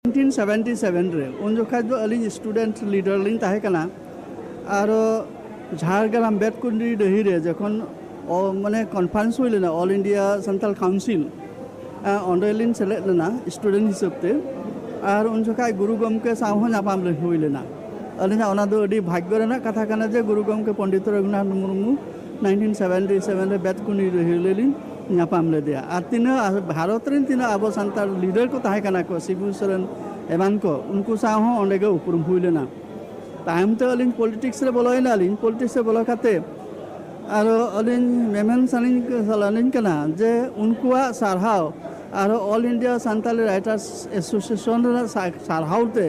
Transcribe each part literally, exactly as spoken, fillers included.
Nineteen seventy seven ᱨᱮ, ᱩᱱ ᱡᱚᱠᱷᱟᱡ ᱫᱚ ᱟᱹᱞᱤᱧ ᱥᱴᱩᱰᱮᱱᱴ ᱞᱤᱰᱟᱨ ᱞᱤᱧ ᱛᱟᱦᱮᱸ ᱠᱟᱱᱟ᱾ ᱟᱨᱚ ᱡᱷᱟᱲᱜᱨᱟᱢ ᱵᱮᱛᱠᱩᱸᱫᱽᱨᱤ ᱰᱟᱹᱦᱤ ᱨᱮ ᱡᱚᱠᱷᱚᱱ ᱚ, ᱢᱟᱱᱮ ᱠᱚᱱᱯᱷᱟᱨᱮᱱᱥ ᱦᱩᱭ ᱞᱮᱱᱟ, ᱚᱞ ᱤᱱᱰᱤᱭᱟ ᱥᱟᱱᱛᱟᱲ ᱠᱟᱣᱩᱱᱥᱤᱞ, ᱟᱸ, ᱚᱸᱰᱮ ᱞᱤᱧ ᱥᱮᱞᱮᱫ ᱞᱮᱱᱟ ᱥᱴᱩᱰᱮᱱᱴ ᱦᱤᱥᱟᱹᱵ ᱛᱮ᱾ ᱟᱨ ᱩᱱ ᱡᱚᱠᱷᱟᱡ ᱜᱩᱨᱩ ᱜᱚᱢᱠᱮ ᱥᱟᱶ ᱦᱚᱸ ᱧᱟᱯᱟᱢ ᱞᱮ ᱦᱩᱭ ᱞᱮᱱᱟ᱾ ᱟᱹᱞᱤᱧᱟᱜ ᱚᱱᱟ ᱫᱚ ᱟᱹᱰᱤ ᱵᱷᱟᱜᱽᱭᱚ ᱨᱮᱱᱟᱜ ᱠᱟᱛᱷᱟ ᱠᱟᱱᱟ ᱡᱮ ᱜᱩᱨᱩ ᱜᱚᱢᱠᱮ Pandit Raghunath Murmu nineteen seventy seven ᱨᱮ ᱵᱮᱛᱠᱩᱸᱫᱽᱨᱤ ᱰᱟᱹᱦᱤ ᱨᱮᱞᱤᱧ ᱧᱟᱯᱟᱢ ᱞᱮᱫᱮᱭᱟ᱾ ᱟᱨ ᱛᱤᱱᱟᱹᱜ ᱵᱷᱟᱨᱚᱛ ᱨᱮᱱ ᱛᱤᱱᱟᱹᱜ ᱟᱵᱚ ᱥᱟᱱᱛᱟᱲ ᱞᱤᱰᱟᱨ ᱠᱚ ᱛᱟᱦᱮᱸ ᱠᱟᱱᱟ ᱠᱚ, ᱥᱤᱵᱩ ᱥᱚᱨᱮᱱ ᱮᱢᱟᱱ ᱠᱚ, ᱩᱱᱠᱩ ᱥᱟᱶ ᱦᱚᱸ ᱚᱸᱰᱮ ᱜᱮ ᱩᱯᱨᱩᱢ ᱦᱩᱭ ᱞᱮᱱᱟ᱾ ᱛᱟᱭᱚᱢ ᱛᱮ ᱟᱹᱞᱤᱧ ᱯᱚᱞᱤᱴᱤᱠᱥ ᱨᱮ ᱵᱚᱞᱚᱭᱮᱱᱟᱞᱤᱧ᱾ ᱯᱚᱞᱤᱴᱤᱠᱥ ᱨᱮ ᱵᱚᱞᱚ ᱠᱟᱛᱮ ᱟᱨᱚ ᱟᱹᱞᱤᱧ ᱢᱮᱢᱮᱱ ᱥᱟᱱᱟᱧ, ᱥᱟᱱᱟᱞᱤᱧ ᱠᱟᱱᱟ ᱡᱮ ᱩᱱᱠᱩᱣᱟᱜ ᱥᱟᱨᱦᱟᱣ, ᱟᱨᱚ all India Santali writers association ᱨᱮᱱᱟᱜ ᱥᱟ-, ᱥᱟᱨᱦᱟᱣ ᱛᱮ,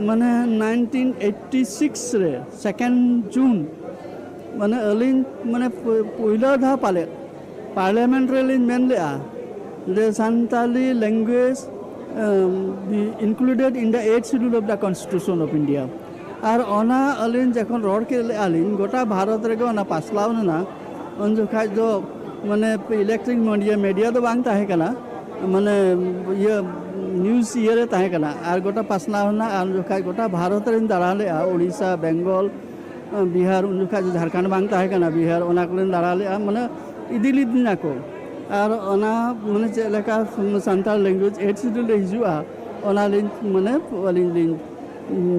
ᱢᱟᱱᱮ ᱱᱟᱭᱤᱱᱴᱤᱱ ᱮᱭᱤᱴᱤ ᱥᱤᱠᱥ ᱨᱮ ᱥᱮᱠᱮᱱᱰ ᱡᱩᱱ, ᱢᱟᱱᱮ ᱟᱹᱞᱤᱧ ᱢᱟᱱᱮ ᱯᱩ-, ᱯᱩᱭᱞᱟᱹ ᱫᱷᱟᱣ ᱯᱟᱞᱮᱫ ᱯᱟᱨᱞᱟᱢᱮᱱᱴ ᱨᱮᱞᱤᱧ ᱢᱮᱱ ᱞᱮᱜᱼᱟ ᱡᱮ Santali language, um, be included in the eighth schedule of the Constitution of India. ᱟᱨ ᱚᱱᱟ ᱟᱹᱞᱤᱧ ᱡᱚᱠᱷᱚᱱ ᱨᱚᱲ ᱠᱮᱫ ᱞᱮᱜᱼᱟ ᱞᱤᱧ, ᱜᱚᱴᱟ ᱵᱷᱟᱨᱚᱛ ᱨᱮᱜᱮ ᱚᱱᱟ ᱯᱟᱥᱱᱟᱣ ᱞᱮᱱᱟ᱾ ᱩᱱ ᱡᱚᱠᱷᱟᱡ ᱫᱚ ᱢᱟᱱᱮ ᱤᱞᱮᱠᱴᱨᱤᱠ ᱢᱤᱰᱤᱭᱟ, ᱢᱤᱰᱤᱭᱟ ᱫᱚ ᱵᱟᱝ ᱛᱟᱦᱮᱸ ᱠᱟᱱᱟ, ᱢᱟᱱᱮ ᱤᱭᱟᱹ ᱱᱤᱭᱩᱡᱽ ᱤᱭᱟᱹ ᱨᱮ ᱛᱟᱦᱮᱸ ᱠᱟᱱᱟ᱾ ᱟᱨ ᱜᱚᱴᱟ ᱯᱟᱥᱱᱟᱣ ᱞᱮᱱᱟ᱾ ᱟᱨ ᱩᱱ ᱡᱚᱠᱷᱟᱡ ᱜᱚᱴᱟ ᱵᱷᱟᱨᱚᱛ ᱨᱤᱧ ᱫᱟᱬᱟ ᱞᱮᱜᱼᱟ, ᱳᱰᱤᱥᱟ, ᱵᱮᱝᱜᱚᱞ, ᱵᱤᱦᱟᱨ, ᱩᱱ ᱡᱚᱠᱷᱟᱡ ᱫᱚ ᱡᱷᱟᱲᱠᱷᱚᱸᱰ ᱵᱟᱝ ᱛᱟᱦᱮᱸ ᱠᱟᱱᱟ, ᱵᱤᱦᱟᱨ, ᱚᱱᱟ ᱠᱚᱨᱮᱧ ᱫᱟᱬᱟ ᱞᱮᱜᱼᱟ, ᱢᱟᱱᱮ ᱤᱫᱤ ᱞᱤᱫᱤᱧᱟ ᱠᱚ᱾ ᱟᱨ ᱚᱱᱟ ᱢᱟᱱᱮ ᱪᱮᱫ ᱞᱮᱠᱟ ᱥᱟᱱᱛᱟᱲ ᱞᱮᱝᱜᱩᱭᱮᱡᱽ ᱮᱭᱤᱴ ᱥᱤᱰᱩᱞ ᱨᱮ ᱦᱤᱡᱩᱜᱼᱟ, ᱚᱱᱟ ᱞᱤᱧ ᱢᱟᱱᱮ ᱟᱹᱞᱤᱧ ᱞᱤᱧ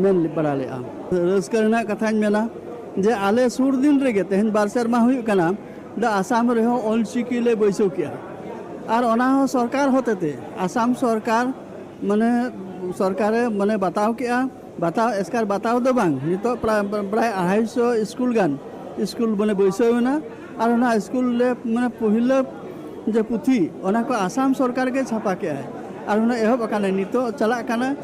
ᱢᱮᱱ ᱵᱟᱲᱟ ᱞᱮᱜᱼᱟ᱾ ᱨᱟᱹᱥᱠᱟᱹ ᱨᱮᱱᱟᱜ ᱠᱟᱛᱷᱟᱧ ᱢᱮᱱᱟ ᱡᱮ ᱟᱞᱮ ᱥᱩᱨ ᱫᱤᱱ ᱨᱮᱜᱮ, ᱛᱮᱦᱮᱧ ᱵᱟᱨ ᱥᱮᱨᱢᱟ ᱦᱩᱭᱩᱜ ᱠᱟᱱᱟ, ᱫᱟ ᱟᱥᱟᱢ ᱨᱮᱦᱚᱸ ᱚᱞᱪᱤᱠᱤ ᱞᱮ ᱵᱟᱹᱭᱥᱟᱹᱣ ᱠᱮᱜᱼᱟ᱾ ᱟᱨ ᱚᱱᱟ ᱦᱚᱸ ᱥᱚᱨᱠᱟᱨ ᱦᱚᱛᱮᱛᱮ, ᱟᱥᱟᱢ ᱥᱚᱨᱠᱟᱨ ᱢᱟᱱᱮ, ᱥᱚᱨᱠᱟᱨᱮ ᱢᱟᱱᱮ ᱵᱟᱛᱟᱣ ᱠᱮᱜᱼᱟ, ᱵᱟᱛᱟᱣ, ᱮᱥᱠᱟᱨ ᱵᱟᱛᱟᱣ ᱫᱚ ᱵᱟᱝ, ᱱᱤᱛᱚᱜ ᱯᱨᱟᱭ, ᱯᱨᱟᱭ ᱟᱲᱟᱭᱥᱚ ᱥᱠᱩᱞ ᱜᱟᱱ ᱥᱠᱩᱞ ᱢᱟᱱᱮ ᱵᱟᱹᱭᱥᱟᱹᱣ ᱮᱱᱟ᱾ ᱟᱨ ᱚᱱᱟ ᱥᱠᱩᱞ ᱨᱮ ᱢᱟᱱᱮ ᱯᱩᱭᱞᱟᱹ ᱡᱮ ᱯᱩᱛᱷᱤ, ᱚᱱᱟ ᱠᱚ ᱟᱥᱟᱢ ᱥᱚᱨᱠᱟᱨ ᱜᱮ ᱪᱷᱟᱯᱟ ᱠᱮᱜᱼᱟᱭ᱾ ᱟᱨ ᱚᱱᱟ ᱮᱦᱚᱵ ᱟᱠᱟᱱᱟ, ᱱᱤᱛᱚᱜ ᱪᱟᱞᱟᱜ ᱠᱟᱱᱟ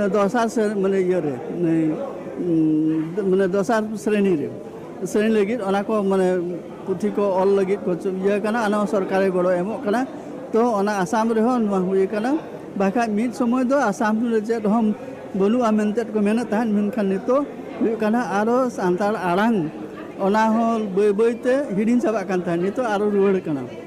ᱫᱚᱥᱟᱨ ᱥᱮ-, ᱢᱟᱱᱮ ᱤᱭᱟᱹ ᱨᱮ, ᱢᱟᱱᱮ, ᱩᱸ, ᱢᱟᱱᱮ ᱫᱚᱥᱟᱨ ᱥᱨᱮᱱᱤ ᱨᱮ, ᱥᱨᱮᱱᱤ ᱞᱟᱹᱜᱤᱫ ᱚᱱᱟ ᱠᱚ ᱢᱟᱱᱮ ᱯᱩᱛᱷᱤ ᱠᱚ ᱚᱞ ᱞᱟᱹᱜᱤᱫ ᱠᱚ ᱤᱭᱟᱹ ᱠᱟᱱᱟ, ᱚᱱᱟ ᱦᱚᱸ ᱥᱚᱨᱠᱟᱨᱮ ᱜᱚᱲᱚ ᱮᱢᱚᱜ ᱠᱟᱱᱟ᱾ ᱛᱚ ᱚᱱᱟ ᱟᱥᱟᱢ ᱨᱮᱦᱚᱸ ᱱᱚᱣᱟ ᱦᱩᱭ ᱠᱟᱱᱟ᱾ ᱵᱟᱠᱷᱟᱡ ᱢᱤᱫ ᱥᱚᱢᱚᱭ ᱫᱚ ᱟᱥᱟᱢ ᱨᱮ ᱪᱮᱫ ᱦᱚᱸ ᱵᱟᱹᱱᱩᱜᱼᱟ ᱢᱮᱱᱛᱮ ᱠᱚ ᱢᱮᱱᱮᱫ ᱛᱟᱦᱮᱸᱫ, ᱢᱮᱱᱠᱷᱟᱱ ᱱᱤᱛᱚᱜ ᱦᱩᱭᱩᱜ ᱠᱟᱱᱟ ᱟᱨᱚ ᱥᱟᱱᱛᱟᱲ ᱟᱲᱟᱝ, ᱚᱱᱟ ᱦᱚᱸ ᱵᱟᱹᱭ ᱵᱟᱹᱭ ᱛᱮ ᱦᱤᱲᱤᱧ ᱪᱟᱵᱟᱜ ᱠᱟᱱ ᱛᱟᱦᱮᱸᱫ, ᱱᱤᱛᱚᱜ ᱟᱨᱚ ᱨᱩᱣᱟᱹᱲ ᱠᱟᱱᱟ᱾